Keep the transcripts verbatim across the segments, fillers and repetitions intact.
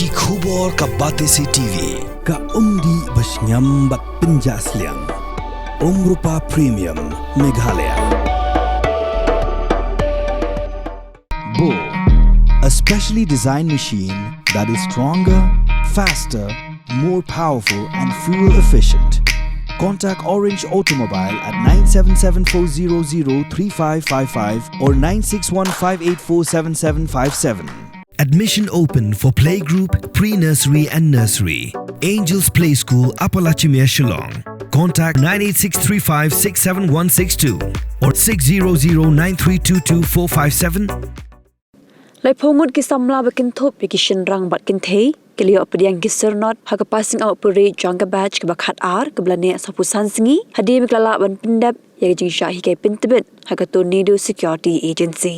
Ki khubor ka Batesi T V, ka umdih ba shngiam bad pynjah sliang. Umrupa Premium, Meghalaya. Bo, a specially designed machine that is stronger, faster, more powerful and fuel efficient. Contact Orange Automobile at nine seven seven four zero zero three five five five or nine six one five eight four seven seven five seven. Admission open for playgroup, pre-nursery and nursery. Angels Play School, Upper Lachimia, Shillong. Contact nine eight six three five six seven one six two or six zero zero nine three two two four five seven. Laiphew ngut ki samla ba kynthup ïa ki shynrang bad kynthei ki la ïoh pdiang ki syrnod ha ka passing out parade jong ka batch kaba khatar kaba la neh sawphew san sngi hadien ba ki la lah ban pyndep ïa ka jingshah hikai pyntbit ha ka Tornado Security Agency.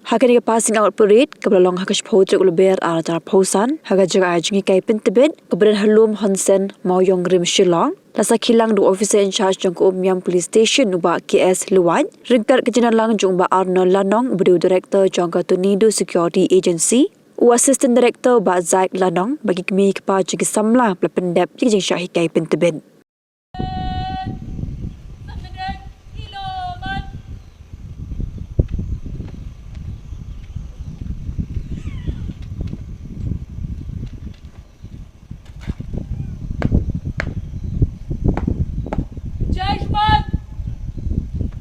Ha kane ka passing out parade kaba la long ha ka shiphew tarik u Lber ar hajar arphew san ha ka jaka ai jinghikai pyntbit kaba don ha Lum Honsen, Mawïong Rim, Shillong, la sakhi lang da u officer in charge jong ka Umiam Police Station u Bah K S Lwait ryngkat ka jingdon lang jong u Bah Arnold Lanong uba dei u director jong ka Tornado Security Agency, u assistant director u Bah Zack Lanong bad ki kmie ki kpa jong ki samla ba la pyndep ïa ka jingshah hikai pyntbit. Jai Shriman!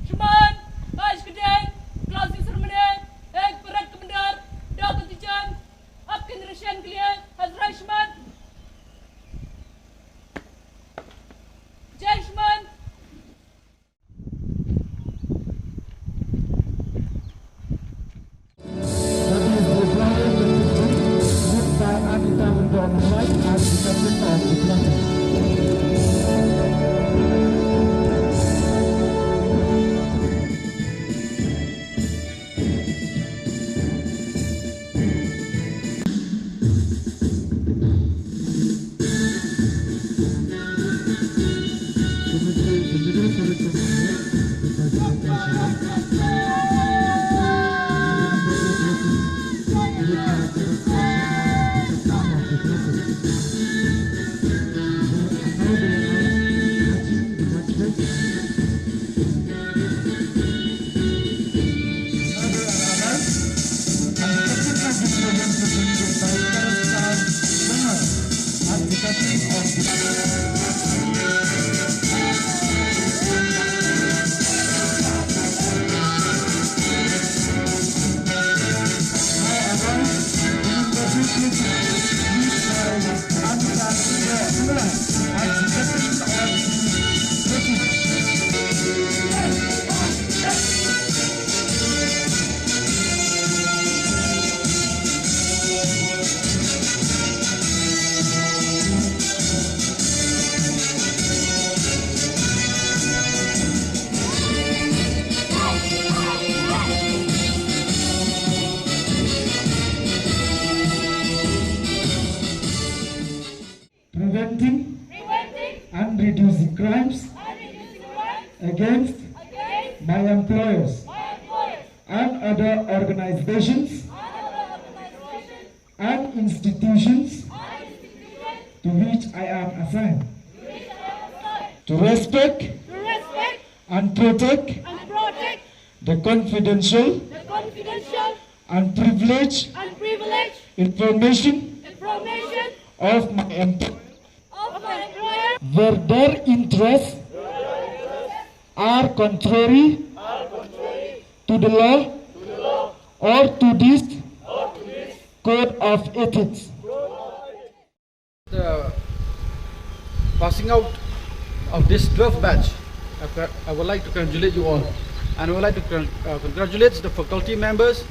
Shriman! Bad Shkdeng! Klaus Sirmene! Ek Parade Commander! Doctor Tijan! Aap ki nirshan ke liye hazir hai Shriman! Jai Shriman! Preventing and reducing crimes against my employers and other organizations and institutions to which I am assigned. To respect and protect the confidential and privileged information of my employer where their interests are contrary to the law or to this code of ethics. The passing out of this twelfth batch, I, I would like to congratulate you all, and I would like to con-, uh, congratulate the faculty members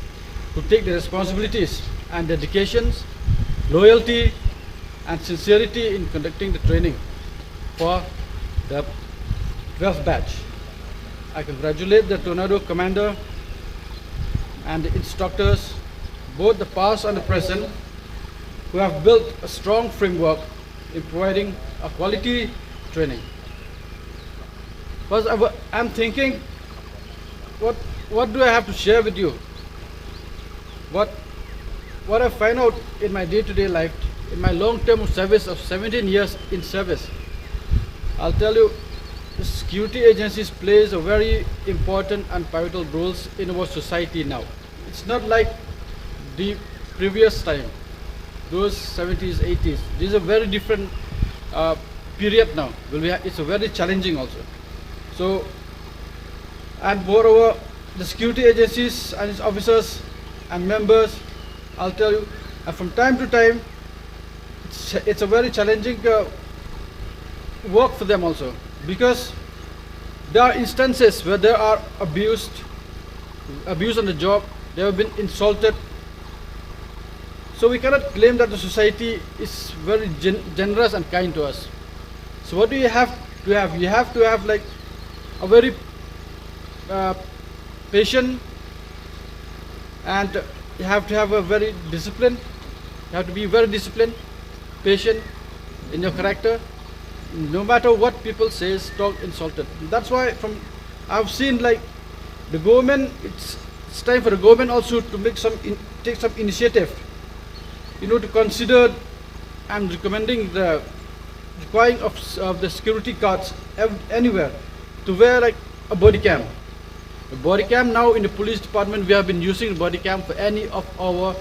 who take the responsibilities and dedications, loyalty, and sincerity in conducting the training for the twelfth batch. I congratulate the Tornado Commander and the instructors, both the past and the present, who have built a strong framework in providing a quality training. First, I wa-, I'm thinking, what, what do I have to share with you? What, What I find out in my day-to-day life, in my long-term service of seventeen years in service, I'll tell you, the security agencies plays a very important and pivotal roles in our society now. It's not like the previous time, those seventies, eighties. This is a very different uh, period now. Will be, it's a very challenging also. So, and moreover, the security agencies and its officers and members, I'll tell you, and from time to time, it's, it's a very challenging uh, work for them also, because there are instances where they are abused, abused on the job, they have been insulted. So we cannot claim that the society is very gen- generous and kind to us. So what do you have to have? You have to have, like, a very uh, patient, and you have to have a very disciplined. You have to be very disciplined, patient in your character, no matter what people says, talk, insulted. That's why from I've seen, like, the government, it's, it's time for the government also to make some in, take some initiative, you know, to consider and recommending the requiring of, of the security guards ev- anywhere to wear, like, a body cam. The body cam now in the police department, we have been using the body cam for any of our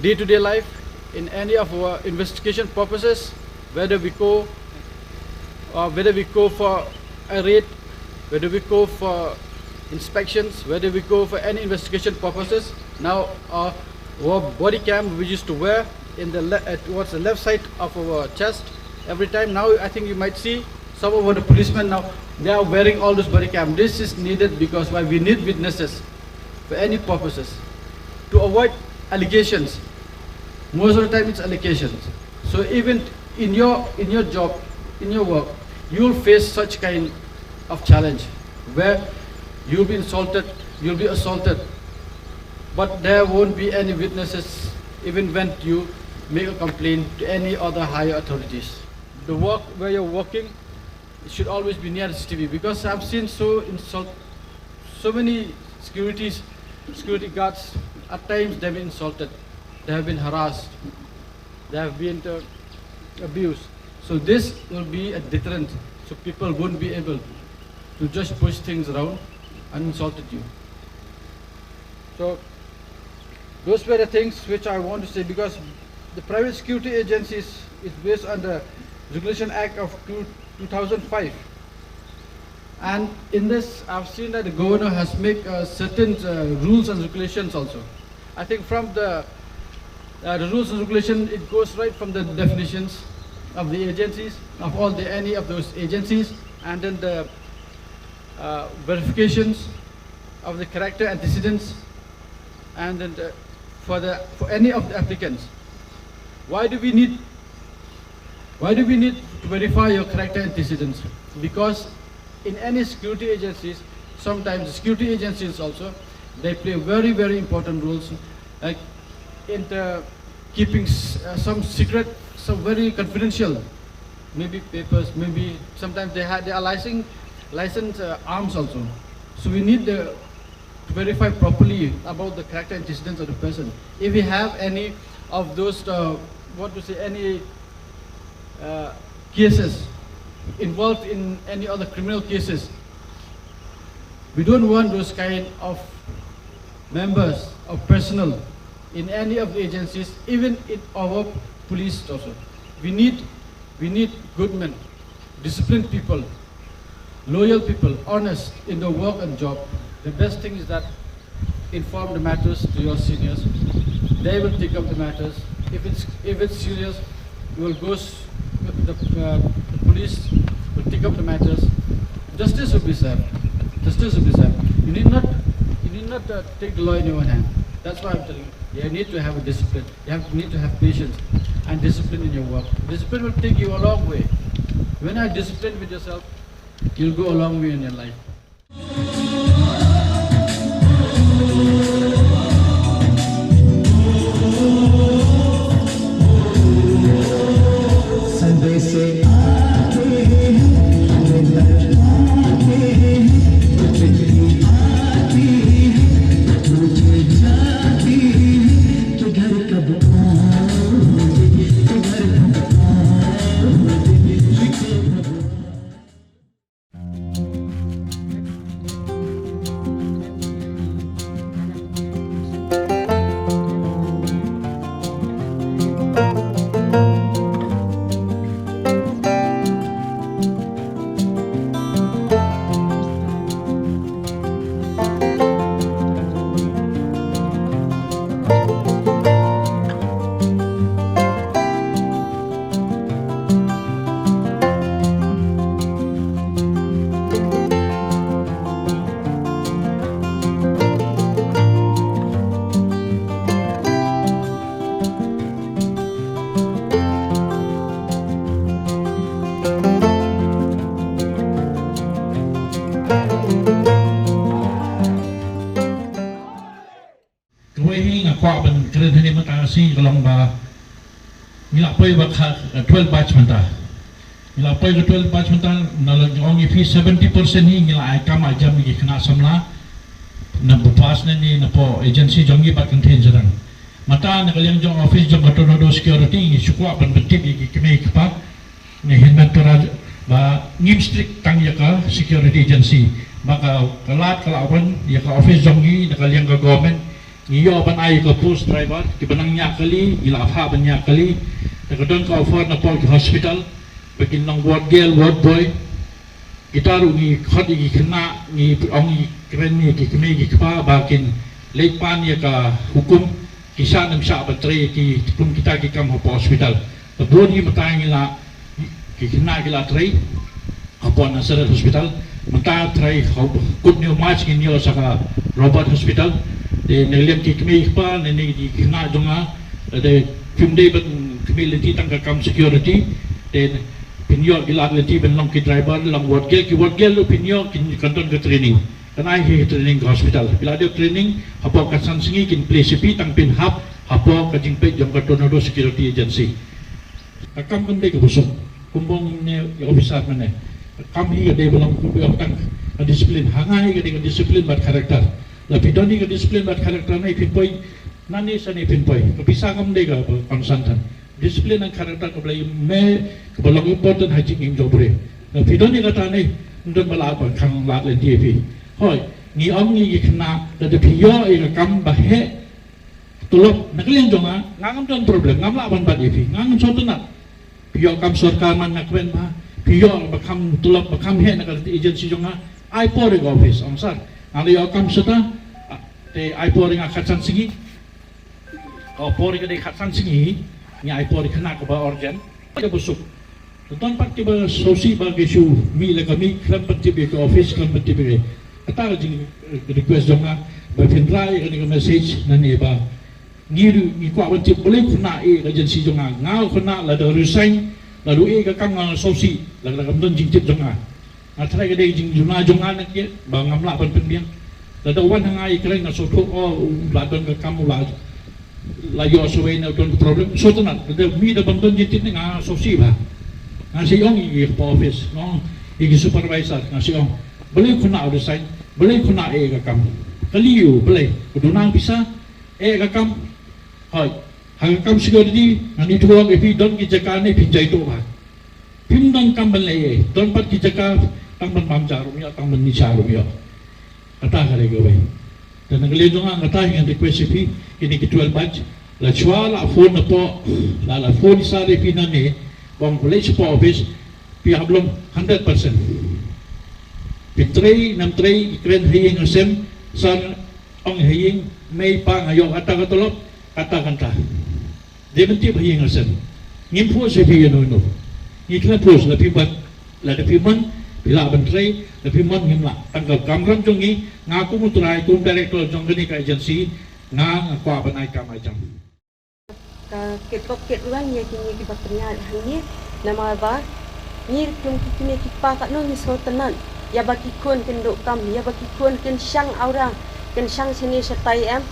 day-to-day life, in any of our investigation purposes, whether we go, uh, whether we go for a raid, whether we go for inspections, whether we go for any investigation purposes. Now, uh, our body cam we used to wear in the le- uh, towards the left side of our chest. Every time now, I think you might see some of the policemen now, they are wearing all this body cam. This is needed because why? We need witnesses for any purposes to avoid allegations. Most of the time, it's allegations. So even in your in your job, in your work, you'll face such kind of challenge where you'll be insulted, you'll be assaulted, but there won't be any witnesses even when you make a complaint to any other higher authorities. The work where you're working, it should always be near the C C T V, because I've seen so insult, so many securities, security guards, at times they've been insulted, they have been harassed, they have been uh, abused. So this will be a deterrent. So people won't be able to just push things around and insulted you. So those were the things which I want to say, because the private security agencies is based on the Regulation Act of two, two thousand five. And in this, I've seen that the governor has made uh, certain uh, rules and regulations also. I think from the uh, the rules and regulation, it goes right from the definitions of the agencies, of all the any of those agencies, and then the uh, verifications of the character antecedents, and then the, for the for any of the applicants. Why do we need why do we need to verify your character antecedents? Because in any security agencies, sometimes security agencies also, they play very, very important roles, like in the keeping s- uh, some secret, some very confidential, maybe papers, maybe sometimes they have they are licensing license uh, arms also. So we need the to verify properly about the character antecedents of the person. If we have any of those, uh, what to say, any uh, cases involved in any other criminal cases, we don't want those kind of members of personnel in any of the agencies, even in our police also. We need we need good men, disciplined people, loyal people, honest in their work and job. The best thing is that inform the matters to your seniors. They will take up the matters. If it's if it's serious, you will go. The, uh, the police will take up the matters. Justice will be served. Justice will be served. You need not you need not uh, take the law in your own hand. That's why I'm telling you. You need to have a discipline. You have, need to have patience and discipline in your work. Discipline will take you a long way. When you are disciplined with yourself, you'll go a long way in your life. Asi ka long ba ngi la poi ba ka twelve batch mynta. Ngi la poi ka twelve batch mynta, na la ong ïa phi seventy percent hi ngi la ai kam ai jam ïa ki khynnah samla. Na ba pass ne ni na po agency jong ngi bad kan thien jrang. Mynta na ka liang jong office jong ka Tornado Security ngi shu kwah ban pyntip ïa ki kmie ki kpa. Ngi hynmen to ba ngim strict tang ïa ka security agency. Ba ka, ka lad ka la wan ïa ka office jong ngi na ka liang ka government. Ngi ïoh ban ai ka post driver kiba nang ñiah kali, ngi la phah ban ñiah kali. Te ka don ka offer na pdeng ki hospital ba kin long ward girl, ward boy. Kita ruh ngi khot ïa ki khynnah, ngi ong ïa ki kren ïa ki kmie ki kpa ba kin leit pan ïa ka hukum, ki shah ne ym shah ban trei ïa ki, kum kita ki kam hapoh hospital. Te bun hi mynta ngi la, ki khynnah ki la trei hapoh Nazareth Hospital. Mynta trai kut new match ngin ïoh sa ka Robert Hospital. Te na liang ki kmie ki kpa ne, ne ki khynnah jong nga, te phim dei ban khmih lynti tang ka kam security. Te phin ïoh ki lad lynti ban long ki driver, long ward girl, ki ward girl ruh phin ïoh kin, kan don ka training. Kan ai ki training ka hospital. Phi la dep training hapoh ka san sngi kin plie sha phi tang phin hap hapoh ka jingpeit jong ka Tornado Security Agency. Ka kam kam dei kaba suk. Kumba ong ne ïa officer mane. Ka kam hi ka dei ba long kumba ong tang ka discipline. Ha nga hi ka dei ka discipline bad character. La phi don hi ka discipline bad character ne phin poi. Nangne shane phin poi. Ka pisa kam dei kaba concern than. Discipline and character kaba la ïa me kaba long important ha jingim jong u briew. La phi don hi kata ne, ym don ba lah ban khang lad lynti ïa phi. Hooid, ngi ong ngi, ngi khynnah, lada phi ïoh ïa ka kam ba heh tulop na ka liang jong nga, nga ngam don problem, ngam lah ban bat ïa phi, nga ngam sngewtynnat. Phi ïoh kam sorkar man nga kmen bha, phi ïoh ba kham tulop ba kham heh na ka agency jong nga, ai por ïa ka office, ong sir. Nga la ïoh kam shata, ah, te ai por ïa nga khatsan sngi. Ka por ka dei khatsan sngi, ngi ai por ïa khynnah kaba urgent. Kaba suk. Te don pat kiba sngewsih ba ki shu mih la ka mih, khlem pyntip ïa ka office, khlem pyntip ïa ka. Kata ka jing, eh, request jong nga ba phin rai ïa kane ka message nangne ba ngi ruh ngi kwah ban tip balei u khynnah ïeh ka agency jong nga. Nga u khynnah lada resign, lada ïeh ka kam nga sngewsih, lada kam don jingtip jong nga. Nga tharai ka dei ka jingjuna jong nga na ki ba ngam lah ban pynbiang. Lada wan ha nga ïa kren nga sngewthuh, oh, u la don ka kam, u la, la ïoh survey ne u don ka problem. Sngewtynnat, lada mih da bym don jingtip ne nga sngewsih bha. Nga sa ong ïa ki hapoh office, nga ong ïa ki supervisor, nga sa ong. Balei u khynnah u resign, balei u khynnah ïeh ka kam. Kylli u, balei, u duna pisa, ïeh ka kam. Hooid, ha ka kam security, ngan ïathuh ïa phi, don ki jaka ne phin jai tuh bha. Phim don kam ban leh ei, don pat ki jaka tang ban bam ja ruh ym ïoh, tang ban nisha ruh ym ïoh. Kata ka dei kawei. Te na ka liang jong nga kata hi ngan request ïa phi, kine ki twelve batch, la shuwa la phone napoh, la, la phone sha ïa phi nangne, ba ong phi leit shapoh office, phi hap long hundred percent. Phi trei, nam trei, ki kren ha ïing ha sem, sa ong ha ïing, mei pa nga ïoh kata ka tulop, kata kata. Dei ban tip ha ïing ha sem. Ngim force ïa phi ïano ïano. Ngi khlem force, la phi bat, lada phi mon, phi lah ban trei, la phi mon ngim lah. Tang ka kamram jong ngi, nga kum u trai, kum director jong kane ka agency, nga, nga kwah ban ai kam ai jam. Ka kit bok kit ruan ïa kine kiba pynïaid hangne, namar ba ngi kum ki kmie ki kpa katno ngi sngewtynnat ïa ba ki khun kin duh kam, ïa ba ki khun kin shang awria, kin shang shane shatai em.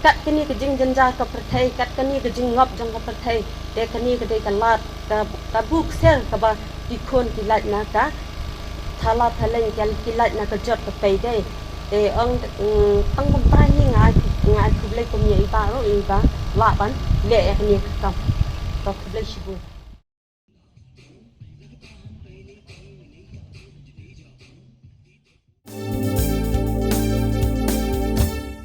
Kat kane ka jingjynjar ka pyrthei, kat kane ka jingngop jong ka pyrthei, te kane ka dei ka lad, ka, ka buk ser kaba ki khun ki lait na ka thala thaleng, ki, ki lait na ka jot ka pei dei. Te ong, mm, tang ban trai hi nga ai, nga ai khublei kum ïa i Bah ruh, i Bah lah ban leh ïa kane ka kam. Ka khublei shibun.